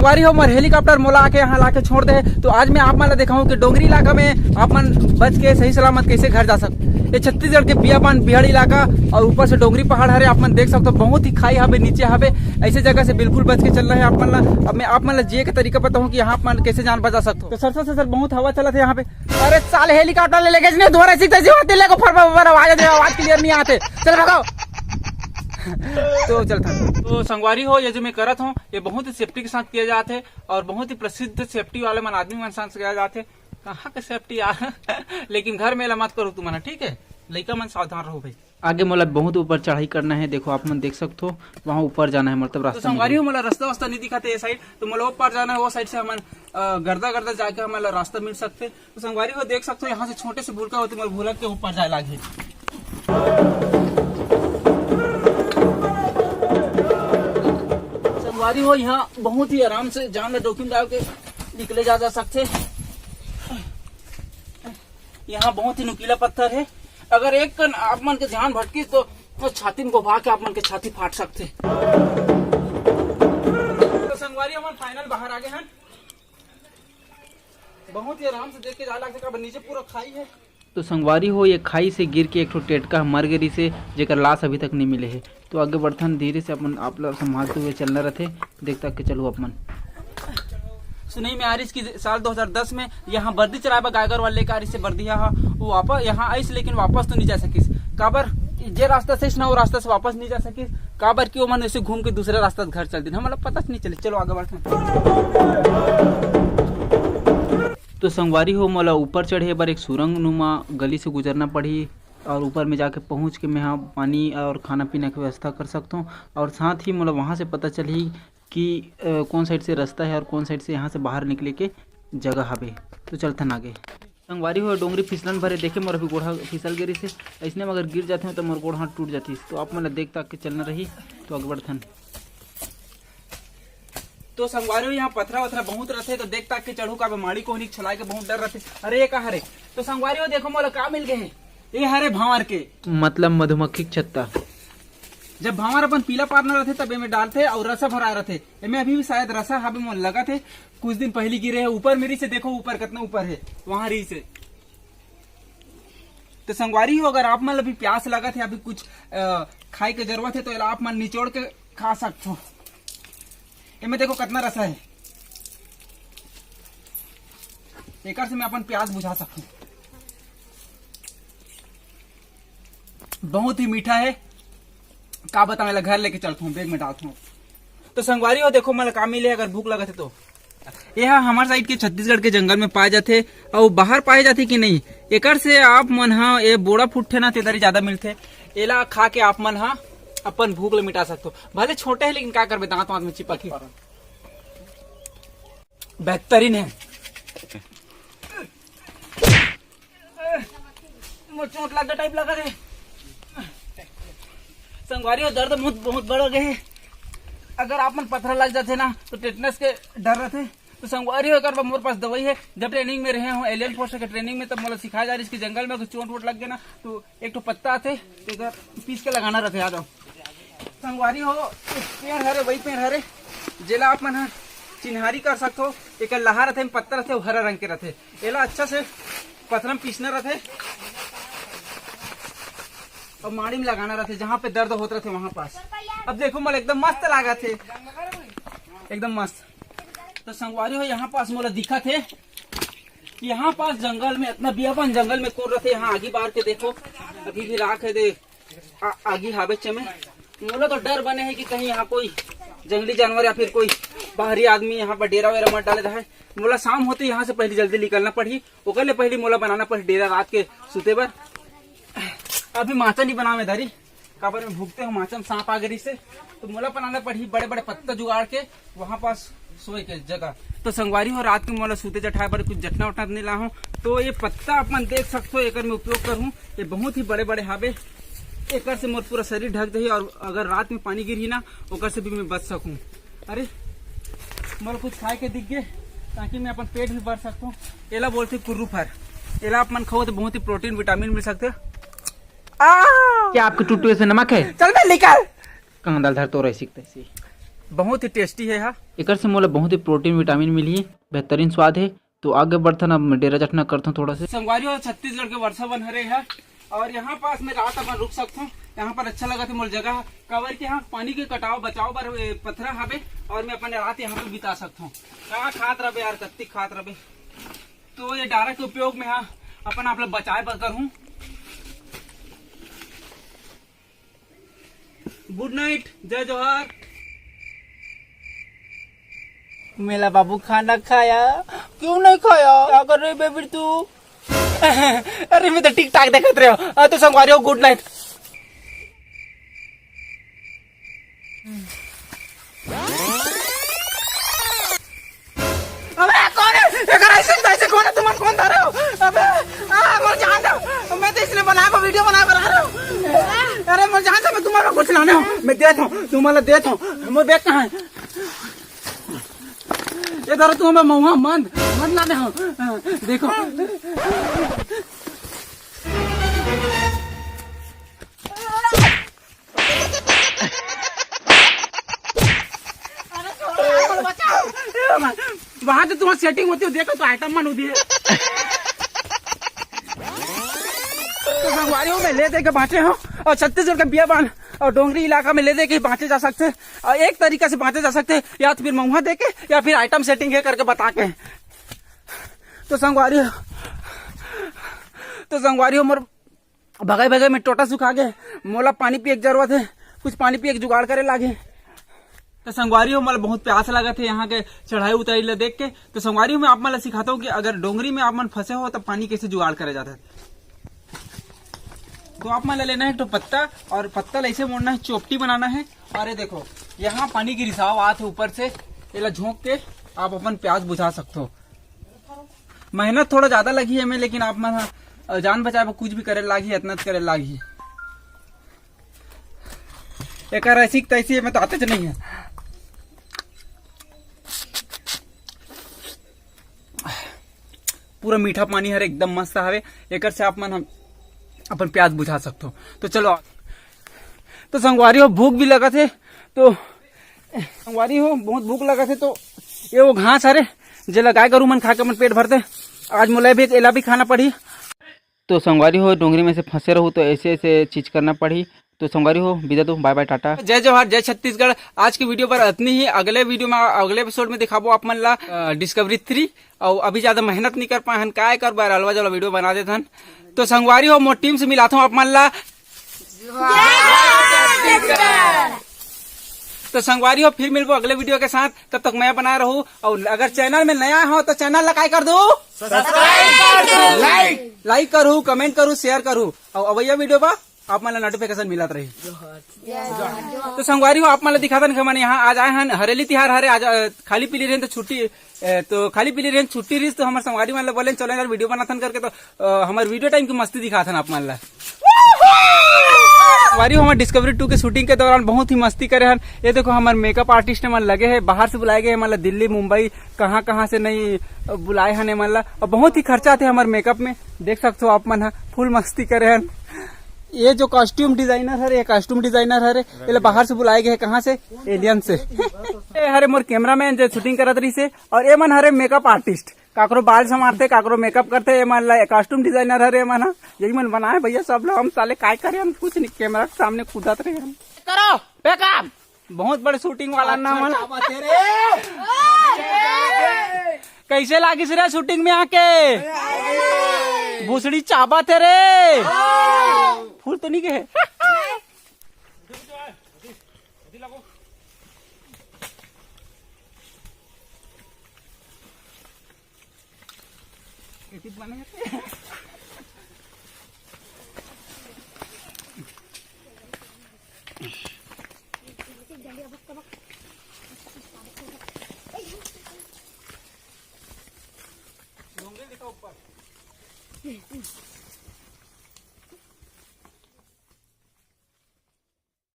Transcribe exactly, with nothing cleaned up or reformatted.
संगवारी हो, मोर हेलीकॉप्टर मोला आके यहाँ लाके छोड़ दे हे। तो आज मैं आप मन ला देखाऊँ कि डोंगरी इलाका में आप मन बच के सही सलामत कैसे घर जा सक। ये छत्तीसगढ़ के बियाबान बिहाड़ी इलाका और ऊपर से डोंगरी पहाड़ हरे। आप मन देख सकते हो, बहुत ही खाई हवे, नीचे हवे। ऐसे जगह से बिल्कुल बच के चलना है आप मन ला। अब मैं आप मन ला जिए के तरीका बताऊँ कि यहाँ आप मन कैसे जान बचा सकते हो। तो सरसों से सर बहुत हवा चलत है यहाँ पे। अरे साले, हेलीकॉप्टर ले लेके इसने धोरा सीखते जीवा तेले को फरवा फरवा आवाज दे, आवाज क्लियर नहीं आते। चल भगाओ। तो चलता। तो संगवारी हो, ये जो मैं करत हूँ, ये बहुत ही सेफ्टी के साथ किया जात है और बहुत ही प्रसिद्ध सेफ्टी वाले मन आदमी मन साथ किया जात है। कहाँ के सेफ्टी यार? लेकिन घर में एला मत करो तुमन, ठीक है? लइका मन सावधान रहो भाई। आगे मोला बहुत ऊपर चढ़ाई करना है। देखो, आप मन देख सकते हो, वहाँ ऊपर जाना है, मतलब तो रास्ता संगवारी मिले। हो, मोला रास्ता वास्ता नहीं दिखाते ये साइड, तो मोला ऊपर जाना है, वो साइड से हमन, अ, गर्दा गर्दा जाके हमन ला रास्ता मिल सकते। तो संगवारी हो, देख सकते हो, यहाँ से छोटे से भूलका होते, मोला भूलक के ऊपर जाए लागे। संगवारी हो, यहाँ बहुत ही आराम से जान ला जोखिम डाल के निकले जा, जा सकते। यहाँ बहुत ही नुकीला पत्थर है, अगर एक कन आप मन के ध्यान भटकी तो, तो छाती में गोभा के आप मन के छाती फाट सकते। तो संगवारी, हमन फाइनल बाहर आ गए हैं। बहुत ही आराम से देख के जा लगथे, काबर नीचे पूरा खाई है। तो संगवारी हो, ये खाई से गिर के एक ठो टेटका मर गे रिसे, जेकर लाश अभी तक नहीं मिले हे। तो आगे बढ़थन धीरे से, अपन आप ला संभालते हुए चलना रथे। देख तक के चलू आप मन। सुनई में आरिस कि साल दो हज़ार दस में यहाँ बर्दी चराए बर गायगर वाले लेकर आरिस से बर्दिया हा, वो वापस यहाँ आइस, लेकिन वापस तो नहीं जा सकिस। काबर जे रास्ता से ना, वो रास्ता से वापस नहीं जा सकिस। काबर कि वो मन वैसे घूम के दूसरे रास्ता से घर चल दिन, हमला पता नहीं चले। चलो आगे बढ़ते हैं। तो संगवारी हो, मोला ऊपर चढ़े बर एक सुरंग नुमा गली से गुजरना पड़ही और ऊपर में जाके पहुँच के मैं ह पानी और खाना पीना के व्यवस्था कर सकथों। और साथ ही मोला वहाँ से पता चलही कि, अ, कौन साइड से रास्ता है और कौन साइड से यहाँ से बाहर निकले के जगह हवे। तो चलथन आगे। संगवारी हो, डोंगरी फिसलन भरे, देखे मोर अभी गोड़ ह फिसल गे रिसे। अइसने में अगर गिर जाते हो तो मोर गोड़ हाथ टूट जाती। तो आप मन ला देख ताक के चलना रही। तो आगे बढ़थन। तो संगवारी हो, यहाँ पथरा वथरा बहुत रथे, तो देख ताक के चढ़ू, काबर माड़ी कोहनी छलाए के बहुत डर रथे। अरे ये का हरे? तो संगवारी हो, देखो मोला का मिल गए है, ये हरे भांवर के, मतलब मधुमक्खी के छत्ता। जब भांवर अपन पीला पारना रथे तब एमे डालथे और रसा भरा रथे। एमे अभी भी शायद रसा हवे, मोला लगत है कुछ दिन पहली गिरे है। ऊपर में रिसे, देखो ऊपर कितना ऊपर है, वहां रिसे। तो संगवारी हो, अगर आप मन ला भी प्यास लगत है, अभी कुछ, अ, खाए के जरूरत है, तो एला आप मन निचोड़ के खा सकथो। एमे देखो कितना रसा है, एकर से मैं अपन प्यास बुझा सकथों। बहुत ही मीठा है, का बताऊं, एला घर लेके चलथों, बैग में डालथों। तो संगवारी हो, देखो मोला का मिले, अगर भूख लगत है तो। ये हा हमर साइड के छत्तीसगढ़ के जंगल में पाए जाथे। अउ बाहर पाए जाथे कि नहीं, एकर से आप मन हा, ये बोड़ा फुट्ठे ना, तेदरी ज्यादा मिलथे। एला खा के आप मन हा अपन भूख ले मिटा सकथो। भले छोटे है, लेकिन का करबे, दांत वांत में चिपक ही। बेहतरीन है। मोर चोट लग टाइप लगा रे। संगवारी हो, दर्द बहुत, बहुत बढ़ गए। अगर आप मन पथरा लग जाथे ना, तो टेटनस के डर रहथे। तो संगवारी हो, एकर बर मोर पास दवाई है। जब ट्रेनिंग में रहे हूँ, एलियन फोर्स के ट्रेनिंग में, तब मोला सिखाया जा रही इसके जंगल में अगर चोट वोट लग गया ना, तो एक ठो पत्ता आथे, तो एकर पीस के लगाना रहथे। आ जाओ संगवारी हो, एक पेड़ हरे, वही पेड़ हरे, जेला आप मन ह चिन्हारी कर सकथो। एकर लहा रथे, पत्ता रथे, हरा रंग के रथे। एला अच्छा से पथरा में पीसना रथे और माड़ी में लगाना रथे, जहाँ पे दर्द होत रथे वहाँ पास। अब देखो, मोला एकदम मस्त लागत हे, एकदम मस्त। तो संगवारी हो, यहाँ पास मोला दिखत हे, यहाँ पास जंगल में, इतना बियापन जंगल में कोन रथे, यहाँ आगी बार के देखो, अभी भी राख है दे। आ, आगी हावे चमे। मोला तो डर बने है कि कहीं यहाँ कोई जंगली जानवर या फिर कोई बाहरी आदमी यहाँ पर डेरा वेरा मत डाले रहे। मोला शाम होते यहाँ से पहले जल्दी निकलना पड़ही, ओकर ले पहले मोला बनाना पड़ही डेरा रात के सुते बर। अभी माचा नहीं बनावे धरी, काबर में भुगते हो माचा में सांप आ गई से, तो मोला बनाना पड़ही बड़े बड़े पत्ता जुगाड़ के वहाँ पास सोए के जगह। तो संगवारी हो, रात के मोला सूते जठाए बर कुछ जटना उटना नहीं लाहूँ। तो ये पत्ता अपन देख सकते हो, एकर में उपयोग करूँ। ये बहुत ही बड़े बड़े हावे, एकर से मोर पूरा शरीर ढक जाही और अगर रात में पानी गिरही ना, ओकर से भी मैं बच सकूँ। अरे, मोला कुछ खाए के दिख गए, ताकि मैं अपन पेट भी भर सकूँ। एला बोलते कुर्रू फर, एला अपन खाओ तो बहुत ही प्रोटीन विटामिन मिल सकते। आ! क्या आपके टुटुए से नमक है? चल बे निकल। कहाँ दाल धर तो रही सीखते सी। बहुत ही टेस्टी हे हा। एकर से मोला बहुत ही प्रोटीन विटामिन मिलही, बेहतरीन स्वाद हे। तो आगे बढ़थन, अब डेरा जठना करथन थोड़ा से। संगवारी हो, छत्तीसगढ़ के वर्षा वन हरे हा, और यहाँ पास मैं रात अपन रुक सकथों। यहाँ पर अच्छा लगत हे मोर जगह, काबर के यहाँ पानी के कटाव बचाव बर ए, पथरा हवे, और मैं अपन रात यहाँ पे बिता सकथों। कहाँ खात रहे यार, कत्ती खात रहे। तो ये डारा के उपयोग में हाँ अपन आप ला बचाए बर करहूँ। गुड नाइट, जय जोहार। मेला बाबू खाना खाया, क्यों नहीं खाया? क्या कर रही बेबी तू? अरे मैं तो ठीक ठाक देखत रहे हो। आ, तो संगवारी हो, गुड नाइट। अबे कौन है? एकर ऐसे, ऐसे कौन है? तुम कौन धरे हो? अबे, आ, मोर जान दो। मैं तो इसलिए बनाए को वीडियो बनाए बना रहा हूँ। अरे मोर जान दो, मैं तुम्हारा कुछ लाने हूँ। मैं देता हूँ, तुम्हारा देता हूँ। मोर बैग कहाँ है? ये धरो तुम, मैं महुआ मन, मन लाने हूँ। देखो। वहां तो तुम्हारा सेटिंग होती हो, देखो तो आइटम मन होती है। तो संगवारी हो, मैं ले दे के बांचे हूँ, और छत्तीसगढ़ के बियाबान और डोंगरी इलाका में ले दे के ही बांचे जा सकते हैं, और एक तरीका से बांचे जा सकते हैं, या तो फिर महुआ दे के या फिर आइटम सेटिंग है करके बता के। तो संगवारी हो, तो संगवारी हो, मोर भगाई भगाई में टोटा सुखा गे, मोला पानी पिए के जरूरत है, कुछ पानी पिए के जुगाड़ करे लागे। तो संगवारी हो, मोला बहुत प्यास लगत है यहाँ के चढ़ाई उतारी ला देख के। तो संगवारी हो, मैं आप मन ला सिखाता हूँ कि अगर डोंगरी में आप मन फंसे हो तो पानी कैसे जुगाड़ करे जाता है। तो आप मन ला लेना है एक ठो पत्ता, और पत्ता ला ऐसे मोड़ना है, चोपटी बनाना है। और ये देखो, यहाँ पानी के रिसाव आत है ऊपर से, एला झोंक के आप अपन प्यास बुझा सकते हो। मेहनत थोड़ा ज्यादा लगी है में, लेकिन आप मन ह, अ, जान बचाए बर कुछ भी करे लागही, इतना करे लागही। एकर ऐसी की तैसी में तो आते च नहीं है। पूरा मीठा पानी हरे, एकदम मस्त हवे। एकर से आप मन हम अपन प्यास बुझा सकथो। तो चलो, तो संगवारी हो, भूख भी लगत है, तो संगवारी हो, बहुत भूख लगत है, तो ये वो घास हरे, जेला गाय गरु मन खा के अपन पेट भरते। आज मोला भी, एला भी खाना पड़ी। तो संगवारी हो, डोंगरी में से फंसे रहू तो ऐसे ऐसे चीज करना पड़ी। तो संगवारी हो, विदा दो, बाय बाय, टाटा, जय जोहार, जय छत्तीसगढ़। आज की वीडियो पर इतनी ही। अगले वीडियो में, अगले एपिसोड में दिखाबो आप मन ला, अ, डिस्कवरी थ्री। और अभी ज्यादा मेहनत नहीं कर पाए हन, काय कर बार अलवा जलवा वीडियो बना देत हन। तो संगवारी हो, मोर टीम से मिलाता हूँ आप मन ला। तो संगवारी हो, फिर मिलबो अगले वीडियो के साथ। तब तक मैं बनाए रहू, और अगर चैनल में नया हो तो चैनल ला काय कर दो, सब्सक्राइब कर दो, लाइक, लाइक करू, कमेंट करू, शेयर करू, और अवैया वीडियो पर आप मन ला नोटिफिकेशन मिलत रही। तो संगवारी हो, आप मन ला दिखातन कि हमन यहाँ आज आए हन, हरेली तिहार हरे आज, अ, खाली पीली रहेन तो छुट्टी, अ, तो खाली पीली रहेन, छुट्टी रहिस, तो हमर संगवारी मन ला बोलेन चलो यार वीडियो बनाथन करके, तो, अ, हमर वीडियो टाइम की मस्ती दिखाथन आप मन ला। संगवारी हो, हमर डिस्कवरी टू के शूटिंग के दौरान बहुत ही मस्ती करे हन। ये देखो, हमर मेकअप आर्टिस्ट मन लगे हैं, बाहर से बुलाए गए हैं, मतलब दिल्ली, मुंबई, कहाँ कहाँ से नहीं, अ, बुलाए हन ये मन ला। और बहुत ही खर्चा थे हमर मेकअप में, देख सकते हो आप मन ह, फुल मस्ती करे हन। ये जो कॉस्ट्यूम डिजाइनर हरे, ये कॉस्ट्यूम डिजाइनर हरे, ये ला बाहर से बुलाए गए हैं, कहाँ से? एलियन से। ये हरे मोर कैमरामैन जो शूटिंग करत रहिस हे, और ये मन हरे मेकअप आर्टिस्ट, काकरो बाल संवारथे, काकरो मेकअप करथे, ये मन ला कॉस्ट्यूम डिजाइनर हरे, ये मन ह, यही मन बनाए भैया सब लोग। हम साले काय करे, हम कुछ नहीं, कैमरा के सामने कूदत रहे हम। करो मेकअप। बहुत बड़े शूटिंग वाला नाम है ना। कैसे लागिस रे शूटिंग में आके? भोसड़ी चाबत हे रे। फूल तो नहीं गए।